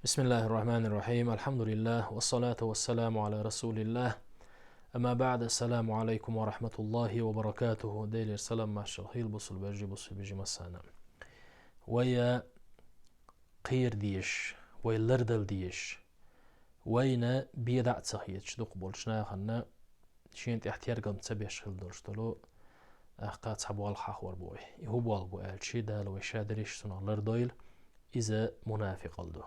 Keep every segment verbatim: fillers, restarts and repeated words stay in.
بسم الله الرحمن الرحيم. الحمد لله، والصلاة والسلام على رسول الله. أما بعد، السلام عليكم ورحمة الله وبركاته. Делера салам-маршал хийла, бусалба вежарий, бусалба йижарий, массарна. Вай кхера дезаш, вай лардала дезаш, вайна беда а ца хеташ дукха болча нахана шена тӀехь тергам ца беш хила долуш долу, тӀаккха цхьа болх хьахор бу вай. И хӀун болх бу аьлча, Дала вай Ша дерриш цунах лардойла, иза мунафикъалла ду.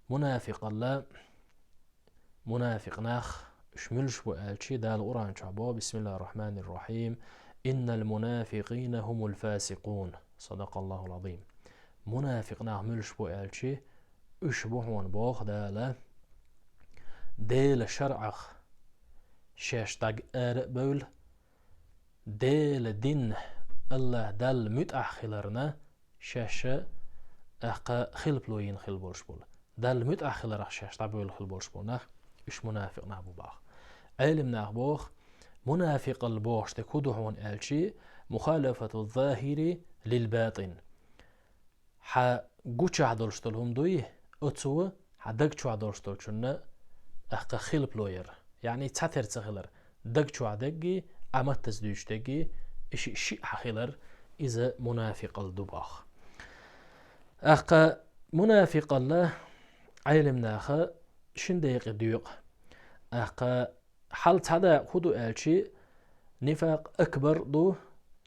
Мунафикъалла, мунафикъ нах, уьш муьлш бу аьлча, Дала Къуръан чохь боху: بسم الله الرحمن الرحيم. إن المنافقين هم الفاسقون. صدق الله العظيم. Мунафикъ нах муьлш бу аьлча, уьш бу хьуна, боху Дала, Делан шарӀах шаьш дӀаг ара а бевлла, Делан дин, АллахӀ Далла муьтӀахь хиларна, шаьш а тӀаккха хилпало йина хила болуш болу, Далла муьтӀахь хиларах шаьш дӀабевлла хила болуш болу нах, уьш мунафикъ нах бу боху. Ӏелам наха боху, мунафикъалла бохуш дерг хӀун ду хьуна аьлча, مخالفة الظاهر للباطن. Хьан гучахь долуш долу хӀума дуй, оцо хьан даг чохь долуш долчунна тӀаккха хилпало яр. Яъни цхьатера ца хилар. Даг чохь дерг а, Ӏаматаца дуьйцуш дерг а, и шиъ, шиъ хьан хилар, иза мунафикъалла ду боху. ТӀаккха мунафикъалла Ӏелам наха шина декъе доькъу. ТӀаккха хьал цхьа дакъа хӀун ду аьлча, нифакъ акбар а ду,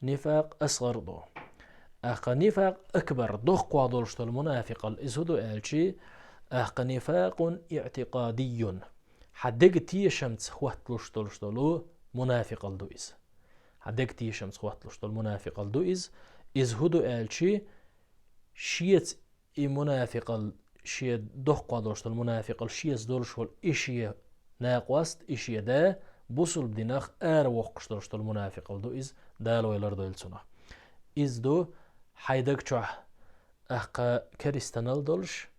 нифакъ асгӀар а ду. ТӀаккха нифакъ акбар, доккхох долуш долу мунафикъалла иза хӀун ду аьлча, тӀаккха نفاق اعتقادي. Хьан деган тешамца хӀотталуш долуш долу мунафикъалла ду иза. Хьан деган тешамца хӀотталуш долу мунафикъалла ду иза. Иза хӀун ду аьлча, шеца и мунафикъалла, шен доккхох долуш долу мунафикъалла, шеца долуш волу и шен накъост, и шен да, бусалба динах ара воккхуш долуш долу мунафикъалла ду иза, Дала вай лардойла цунах. Иза ду хьайн даг чохь тӀаккха керстанал долуш,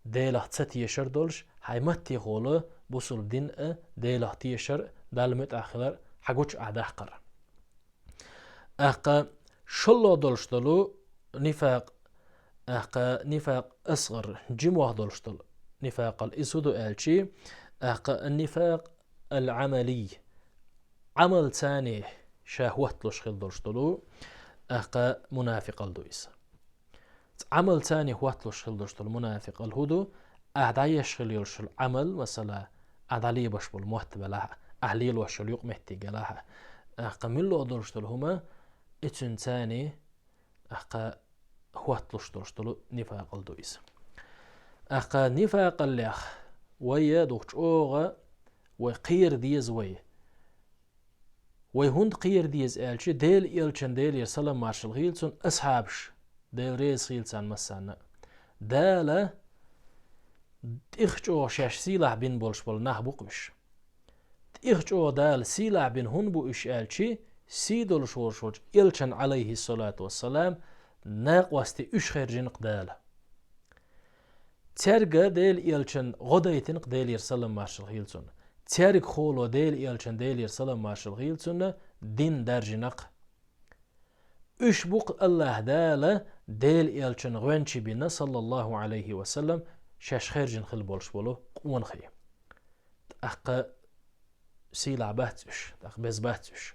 Делах ца тешар долуш, хьайн маттехула бусалба дин а, Делах тешар а, Далла муьтӀахь хилар а хьан гучахь даккхар. ТӀаккха шолгӀа долуш долу нифакъ, тӀаккха нифакъ асгӀар, жимох долуш долу нифакъалла иза хӀун ду аьлча, тӀаккха النفاق العملي. Ӏамалца ша хӀотталуш хила долуш долу, тӀаккха мунафикъалла ду иза. Ӏамалца хӀотталуш хила долуш долу мунафикъалла хӀун ду, ахь дӀаеш хила йолуш йолу Ӏамал, масала, ахь дӀалебаш болу мотт белахь а, ахь лелош йолу юкъаметтиг белахь а, тӀаккха муьлхха долуш долу хӀума, и цуьнца тӀаккха хӀотталуш долуш долу нифакъалла ду иза. ТӀаккха нифакъаллех вай дукха чӀогӀа вай кхера деза вай. Вай хӀунда кхера деза аьлча, Делан элчан, Делера салам-маршалла хийла цунна, асхьабаш, Дела реза хийла царна массарна а, Дала тӀех чӀогӀа шаьш сийлахь бина болуш болу нах бу-кх уьш. ТӀех чӀогӀа Дала сийлахь бина хӀунда бу уьш аьлча, сий долуш волуш волчу элчан, Ӏалайхиссалату вассалам, накъостий уьш хаьржина-кх Дала. Цаьрга Делан элчан гӀо дайтина-кх, Делера салам-маршалла хийла цунна. Цаьргахула Делан элчан, Делера салам-маршалла хийла цунна, дин даржина-кх. Уьш бу-кх АллахӀ Дала Делан элчан гӀоьнчий бина, саллаллаху Ӏалайхи ва саллам, шаьш хаьржина хила болуш болу къонахий. ТӀаккха сийлахь бац уьш, тӀаккха беза бац уьш.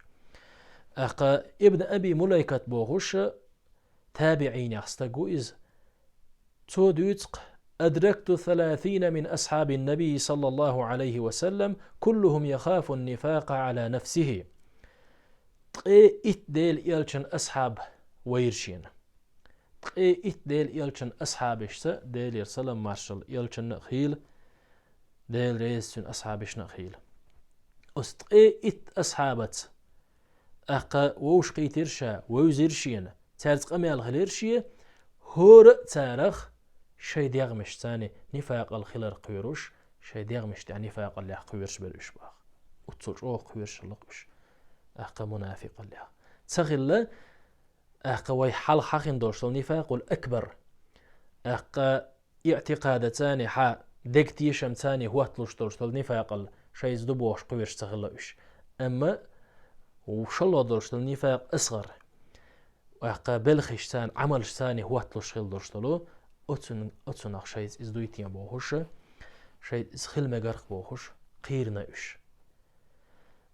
ТӀаккха Ибн Аби Мулайкат бохуш, табиӀинех стаг ву иза. Цо дуьйцу-кх: أدركت ثلاثين من أصحاب النبي صلى الله عليه وسلم كلهم يخاف النفاق على نفسه. Ткъе итт Делан элчан асхьаб вайра шена. Ткъе итт Делан элчан асхьабашца, Делера салам-маршалла элчанна а хийла, Дела реза цуьнан асхьабашна а хийла. Оцу ткъе итт асхьабаца, тӀаккха вовшахкхийтира ша, вевзира шена, цаьрца къамел хилира шен, хӀора а царах шайн дегӀмашца нифакъалла хилар кхоьруш, шайн дегӀмаш тӀехь нифакъаллех кхоьруш бара уьш боху. Оццул чӀогӀа кхоьруш хилла-кх уьш, тӀаккха мунафикъаллех. Ца хилла, тӀаккха вай хьалха хьахийна долуш долу нифакъул акбар. ТӀаккха иӀтикъадаца, хьан деган тешамца хӀотталуш долуш долу нифакъалла шайца ду бохуш кхоьруш ца хилла уьш. Амма шолгӀа долуш долу нифакъ асгӀар. ТӀаккха белхашца, Ӏамалшца хӀотталуш хила долуш долу, оцун-, оцунах шайца иза дуйтен бохуш, шайца иза хила мегарх бохуш, кхийрина уьш.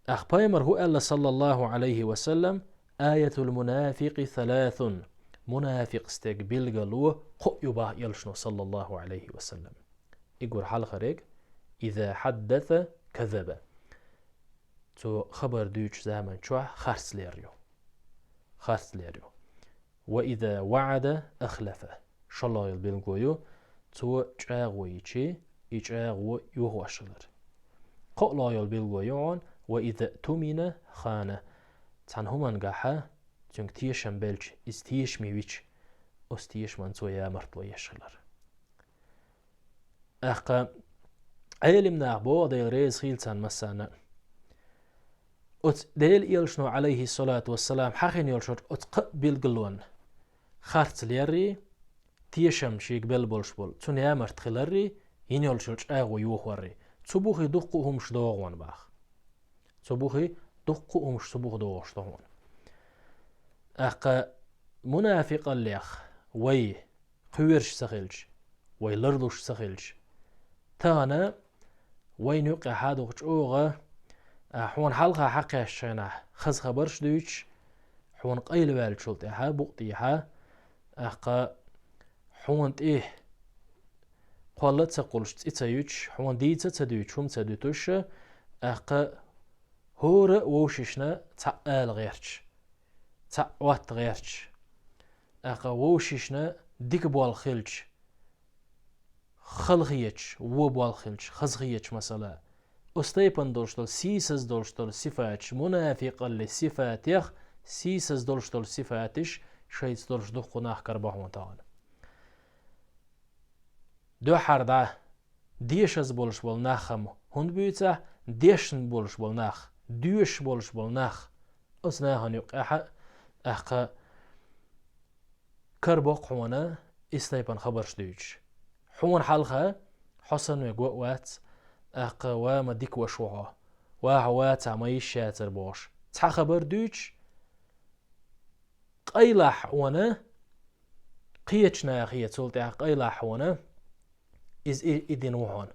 Ах пайхамар хӀу аьлла, саллаллаху Ӏалайхи ва саллам: «Аятул мунафикъи саласун». Мунафикъ стеган билгало кхоъ ю бах элчано, саллаллаху Ӏалайхи ва саллам. И гур хьалхарег: «Иза хьаддаса казаба». Цо хабар дуьйцучу заман чохь харцлер ю. Харцлер ю. «Ва иза ваӀада ахлафа». ШоллагӀа йолу билгало ю, цо чӀагӀо йичи, и чӀагӀо йохош хилар. КхоаллагӀа йолу билгало ю хьуна: «Ва иза тумина хана». Цхьана хӀумангахьа цуьнга тешам белча, иза тешаме вича, оцу тешаман цо ямартло еш хилар. Ахкха Ӏелим нах боху, Дела реза хийла царна массарна. Оцу Делан элчано, Ӏалайхи салату вассалам, хьахийна йолчу оцу кхаа билгалонна харцлеррий, тешам шега белла болуш болу, цунна ямарт хиларрий, йина йолчу чӀагӀо йохоррий, цу бухе дуккха а хӀумаш догӀу хьуна бах. Цу бухе дуккха а хӀумаш цу буха догӀуш ду хьуна. Ахкха мунафикъаллех вай кхоьруш ца хилча, вай ларлуш ца хилча, тахана вайна юккъехь а дукха чӀогӀа, а, хьуна хьалха хьакхаьчначу хенахь хаза хабарш дуьйцуш, хьуна къайлаваьллачул тӀаьхьа, букъ тӀехьа, ахкха хьуна тӀе кхолла а ца кхуллуш, цӀе ца юьтуш, хьуна дийца а ца дуьйцуш, хӀума ца дуьтуш, ахкха хӀора а вовшашна цхьаъ ала гӀерташ, цхьаъ Ӏотта гӀерташ, ахкха вовшашна дика болх хилча, хала хеташ, вон болх хилча, хаза хеташ, масала, оцу тайпана долуш долу, сийсаз долуш долу сифаташ, мунафикъаллин сифатех сийсаз долуш долу сифаташ шайца долуш дуккха нах карабо хьуна тахана. Дуьххьара дӀа дешаза болуш болу нах-м хӀунда буьйцу ахь, дешна болуш болу нах, доьшуш болуш болу нах, оцу нахана юккъехь а, ахкха карабо-кх хьуна исс тайпана хабарш дуьйцуш. Хьуна хьалха, хьо санна верг ван а вац, ахкха ва ма дика ваша ву хьо, ва хьо вацахь ма йиш яцара бохуш, цхьа хабар дуьйцуш, къайлахь хьуна, кхечу нахе, цул тӀаьхьа къайлахь хьуна, иза и, и дина ву хьуна,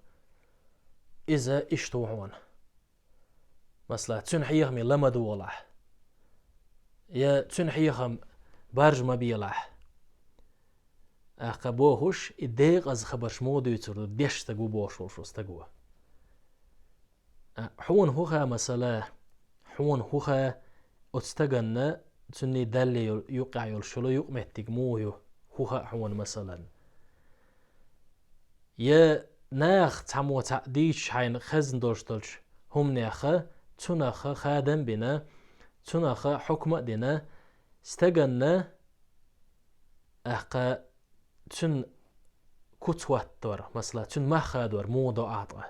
иза иштта ву хьуна. Масала, цуьнан хьехаме ла ма догӀалахь, я цуьнан хьехам баржа ма белахь. Ахкха бохуш, и декъаза хабарш муха дуьйцур ду, дешна стаг ву бохуш волуш ву стаг ву. А, хьуна хӀун хаьа, масала, хьуна хӀун хаьа оцу стаганна, цуьнний Далле йол-, юккъехь йолуш йолу юкъаметтиг муха ю, хӀун хаьа хьуна, масалан? Я наха цхьаммо цхьаъ дийцча хьайна хезна долуш долчу хӀуманеха, цунаха хадам а бина, цунаха хьукма а дина, стаганна, ахкха цуьнан куц хӀоттор, масала, цуьнан мах хадор муха до ахь ткъа?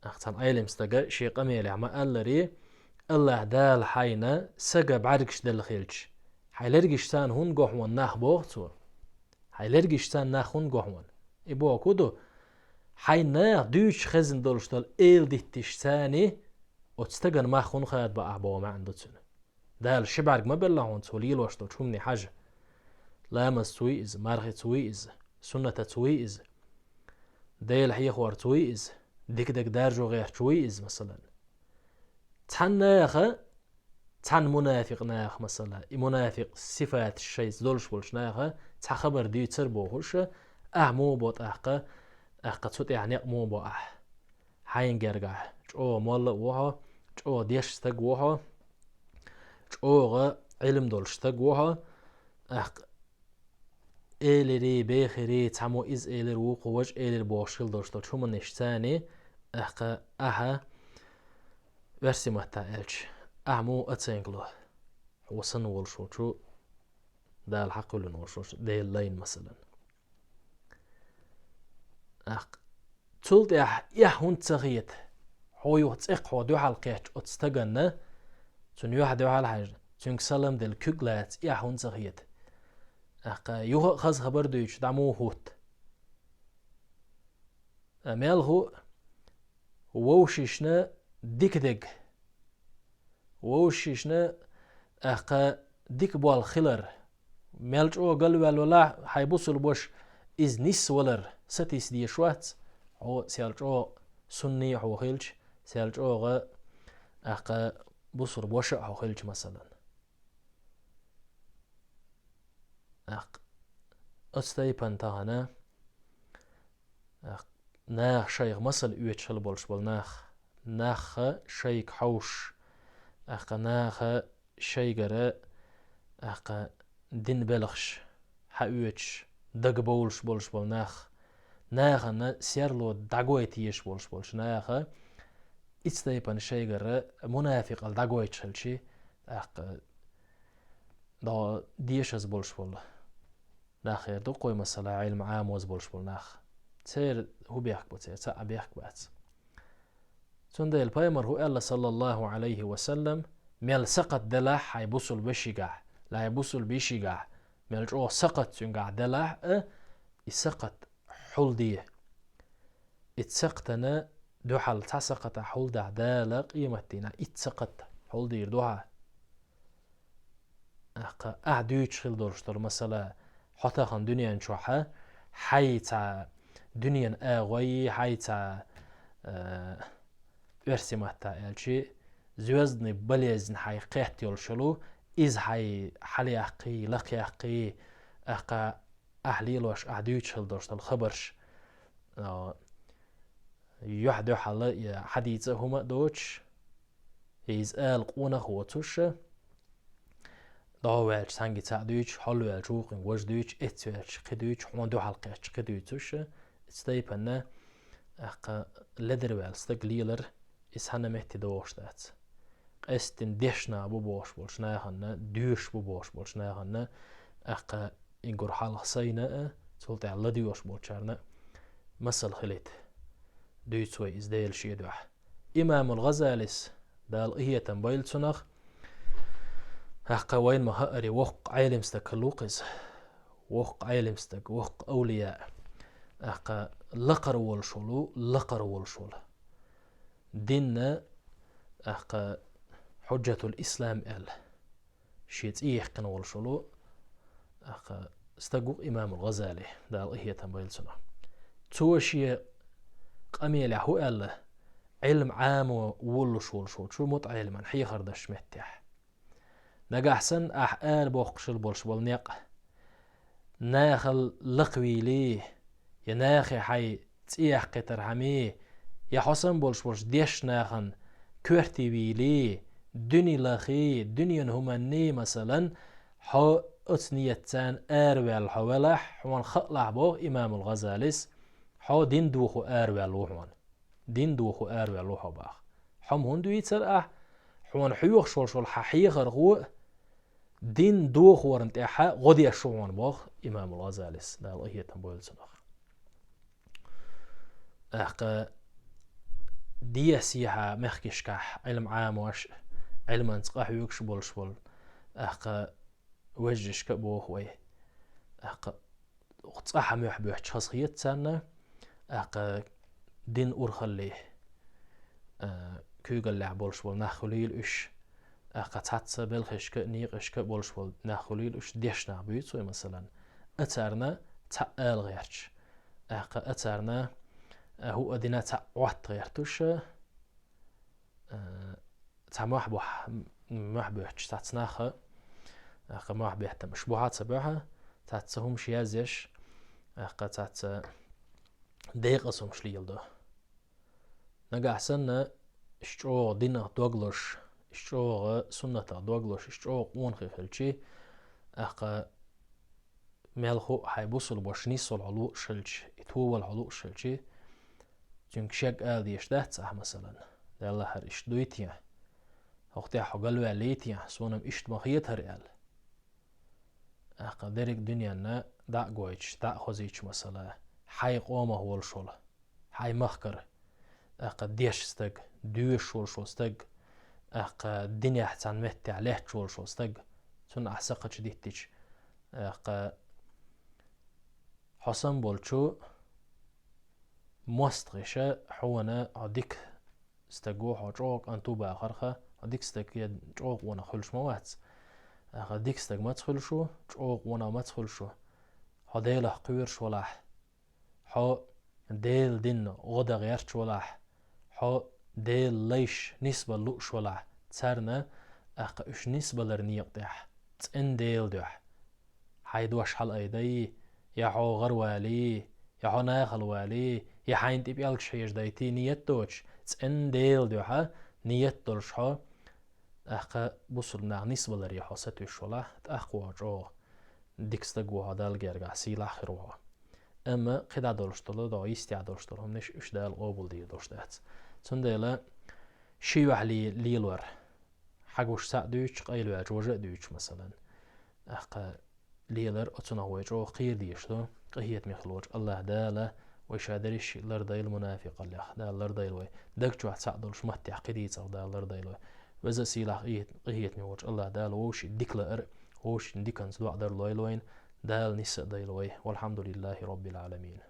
Ахкха цхьана Ӏелим стага шен къамелехь ма-аллара, АллахӀ Дала хьайна сага бӀаьргаш делла хилча, хьайн лергашца хӀунда го хьуна нах, боху цо. Хьайн лергашца нах хӀунда го хьуна? И бохург хӀун ду? Хьайн наха дуьйцуш хезна долуш долу эла диттишца оцу стагана мах хӀунда хадабо ахь боху маьӀна ду цуьнан. Дала ши бӀаьрг ма белла хьуна цо лелош долчу хӀумане хьажа. Ламазца вуй иза, мархица вуй иза, суннатаца вуй иза, Дела хьехорца вуй иза, дика дерг даржо гӀерташ вуй иза, масалан. Цхьана наха, цхьана мунафикъ наха, масала, и мунафикъ сифаташ шайца долуш болчу наха цхьа хабар дуьйцура бохуш, ахь муха бо тӀаккха, тӀаккха цу тӀехь некъ муха бо ахь? Хьайн гергахь чӀогӀа молла а ву хьо, чӀогӀа дешна стаг а ву хьо, чӀогӀа Ӏилма долуш стаг а ву хьо, тӀаккха элирий, бехирий, цхьаммо иза элира, вукхо важа элира бохуш хила долуш долчу хӀуманашца, тӀаккха ахьа, оьрсийн маттахь аьлча, ахьа муха оценка ло хьо санна волуш волчу, Дала хьакхоьллина волуш волчу Делан лайна, масалан. ТӀаккха цул тӀаьхьа эхь хӀунда ца хета, хьо юха цӀаккха хьо дуьхьал кхетча оцу стаганна, цунна юьхь дуьхьал хьаьжна, цуьнга салам делла куьг лаца эхь хӀунда ца хета? ТӀаккха юха а хаза хабар дуьйцуш дӀа муха хӀутту? Ткъа мел хӀу, вовшашна дика дерг, вовшашна, тӀаккха, дика болх хилар, Мел чӀогӀа галваьлла валахь хьайн бусулба ваша, иза нисвалар сатийса дезаш вац, хьо сел чӀогӀа сунни хьо хилча, сел чӀогӀа, тӀаккха, бусулба ваша а хьо хилча, масалан. ТӀаккха оцу тайпана тахана, тӀаккха, наха шайх масал оьцуш хила болуш болу нах, наха шайга хьовсуш, тӀаккха, наха шайгара, тӀаккха, дин белхаш хьаоьцуш, дагабовлуш болуш болу нах, нахана серло дӀагой тешаш болуш болчу наха, ицу тайпана шайгара мунафикъал дӀагойтуш хилчи, тӀаккха, дӀо дешаза болуш болу нах хир ду-кх вай, масала, Ӏилма Ӏамоза болуш болу нах. Церан хӀун бехк бу, церан цхьа а бехк бац. Цундела пайхамар хӀун аьлла, саллаллаху Ӏалайхи ва саллам, мел сакхат делахь хьайн бусулба вешигахь, лай бусулба йишигахь, мел чӀогӀа сакхат цуьнгахь делахь а, и сакхат хьулде. И сакхатана дуьхьал цхьа сакхатахь хьулдахь Дала къематдийнахь итт сакхат хьулдийр ду хьан. ТӀаккха ахь дуьйцуш хила долуш долу масала, хьо тахана дуьнен чохьа, хьайн цхьа дуьненан агӀой, хьайн цхьа, э, оьрсийн маттахь аьлчи, звёздный болезнь хьайн кхетта йолуш йолу, иза хьайн хьалаяккхий, лакхаяккхий, тӀаккха ахь лелош, ахь дуьйцуш хила долуш долу хабарш, а, юьхь-дуьхьал я хьадийца а хӀума а доцуш, я иза ала къонах а воцуш, дӀо ваьлча цхьаьнгге цхьаъ дуьйцуш, хьол ваьлча вукхуьнга важа дуьйцуш, эццу ваьлча кхин дуьйцуш, хьуна дуьхьал кхеттачу кхин дуьйцуш, ицу тайпана, тӀаккха, ледара ваьлла стаг лелар, иза хьанна метте догӀуш дац. Къаьсттина дешна бу бохуш болчу нахана, доьшуш бу бохуш болчу нахана, тӀаккха, и гур хьалха сайна а, цул тӀаьхьа ладоьгӀуш болчарна а масал хилийта. Дуьйцу вай иза Делан шен дуьхьа. Имамул ГӀазалис, Дала къинхетам бойла цунах, тӀаккха, вайна ма-хаъара, воккха Ӏелим стаг хилла ву-кх иза. Воккха Ӏелим стаг, воккха авлияъ. ТӀаккха, лакхара волуш волу, лакхара волуш волу. Динна, тӀаккха, Хьуджатул Ислам аьлла, шен цӀе яьккхина волуш волу, тӀаккха, стаг ву-кх Имамул ГӀазали, Дала къинхетам бойла цунах. Цо шен къамелехь хӀун аьлла, Ӏилма Ӏамо волуш волуш волчу мутаӀелиман хьехар дашчу меттехь. Нагахь санна ахь арабоккхуш хила болуш болу некъ нахал лакхавийли, я нахе хьайн цӀе яккхийтархьама, я хьо санна болуш болчу дешначу нахана коьрте вийли, дуьне лахий, дуьненан хӀуманний, масалан, хьо оцу ниятца араваьлла хьо велахь, хьуна хаалахь, боху Имамул ГӀазалис, хьо дин дохо араваьлла ву хьуна. Дин дохо араваьлла ву хьо, баха. Хьо-м хӀунда вийцара ахь? Хьуна хьоьхуш волуш волу хьан хьехархо дин дохорна тӀехь гӀо деш ву хьуна, боху Имамул ГӀазалис, Дала къинхетам бойла цунах. ТӀаккха, дехьа-сехьа мехкашкахь Ӏилма Ӏамош, Ӏилманца къахьоьгуш болуш болу, тӀаккха, вежаршка а боху вай. ТӀаккха, цкъа хьан мохь боьттуш хазахета царна, тӀаккха, дин урхаллий, а, куьйгаллехь болуш болу нах хуьлийла уьш, тӀаккха, цхьацца белхашка а, некъашка а болуш болу нах хуьлийла уьш, дешнаш буьйцу вай, масалан, а царна цхьаъ ала гӀерташ, тӀаккха, а царна, а, хӀуъа дина цхьаъ Ӏотта гӀерташ, а, цхьа мохь бохь-, мохь боьттуш цхьацца наха, тӀаккха, мохь беттамаш бухьа ца бухьа, цхьацца хӀумаш язъеш, тӀаккха, цхьацца декъаза хӀумаш леладо. Нагахь санна, уьш чӀогӀа динах дог лозуш, уьш чӀогӀа суннатах дог лозуш, уьш чӀогӀа къонахий хилчи, тӀаккха, мелхо а хьайн бусулба ваша нисвала хьо лууш хилча, и товала хьо лууш хилчи, цуьнга шег ала дезаш дац ахь, масалан, Далла, хӀара иштта дуй те? ХӀокху тӀехь хьо галваьллий те, суна-м иштта ма хетара аьлла. ТӀаккха, дерриг дуьненна дӀа а гойтуш, дӀа а хозуьйтуш, масала, хьайн къомах волуш волу, хьайн махкара, тӀаккха, дешна стаг, доьшуш волуш волу стаг, тӀаккха, динехь цхьана меттехь лаьтташ волуш волу стаг, цунна ахь сакхача диттича, тӀаккха, хьо санна болчу мостагӀаша хьуна хьо дика стаг ву, хьо чӀогӀа кӀант ву бахарха, хьо дика стаг, я чӀогӀа къонах хуьлуш ма вац. Аха, дика стаг маца хуьлуш ву, чӀогӀа къонах маца хуьлуш ву. Хьо Делах кхоьруш валахь, хьо Делан динна гӀо дан гӀерташ валахь, хьо Делан лайш нисбала лууш валахь, царна, аха, уьш нисбалар некъа тӀехь, цӀена Делан дуьхьа. Хьайн дош хьалаайдай, я хьо гӀар валий, я хьо нахала валий, я хьайна тӀе пӀелгаш хьежадайтий, ниет доцуш, цӀена Делан дуьхьа ниет долуш хьо, тӀаккха бусулба нах нисбаларе хьо сатуьйсуш валахь, тӀаккха ву хьо чӀогӀа дика стаг ву хьо Далла гергахь, сийлахь хир ву хьо. Амма кхидӀа долуш долу, догӀу йистехь долуш долу хӀуманаш уьш Дала къобалдийр долуш дац. Цундела ши юьхь ле-, лелор, хьан гуш схьа а дуьйцуш, къайлаваьлча важа а дуьйцуш, масалан, тӀаккха лелар, оцунах вай чӀогӀа кхера дезаш ду, къинхетаме хила волчу АллахӀ Дала вай ша дерриш а лардойла мунафикъаллех, Дала лардойла вай. Даг чохь цхьаъ долуш маттех кхин дийцарх Дала лардойла вай. Веза а сийлахь къинхетаме волчу АллахӀ Дала вовшийн дика лаар, вовшийн диканца доӀа дар лойла вайна, Дала нисса а дойла вай. Валхьамдулиллахи Роббил Ӏаламин.